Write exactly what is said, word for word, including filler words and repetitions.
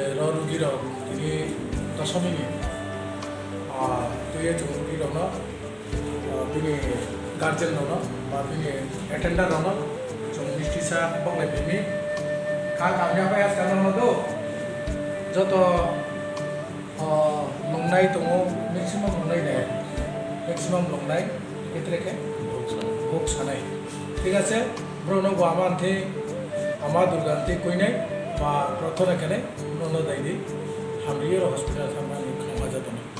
Ro rugi rok tini dosomi ni, ah, twi o chwng rugi rok no, ah, bini guardian rok no, ba bini attendant rok no chwng misti sa boklai phimi. Kha kamya pai aska no do. Joto, ah, nungnai tongo, maximum nungnai ne, maximum nungnai, ketre ke? Buk sanai. Thik ase, bro no bo ama anthi, ama Durga anthi koinai, ba prathona khenai, bro no dai di, hamri ro hospital thangmani khama jatoni.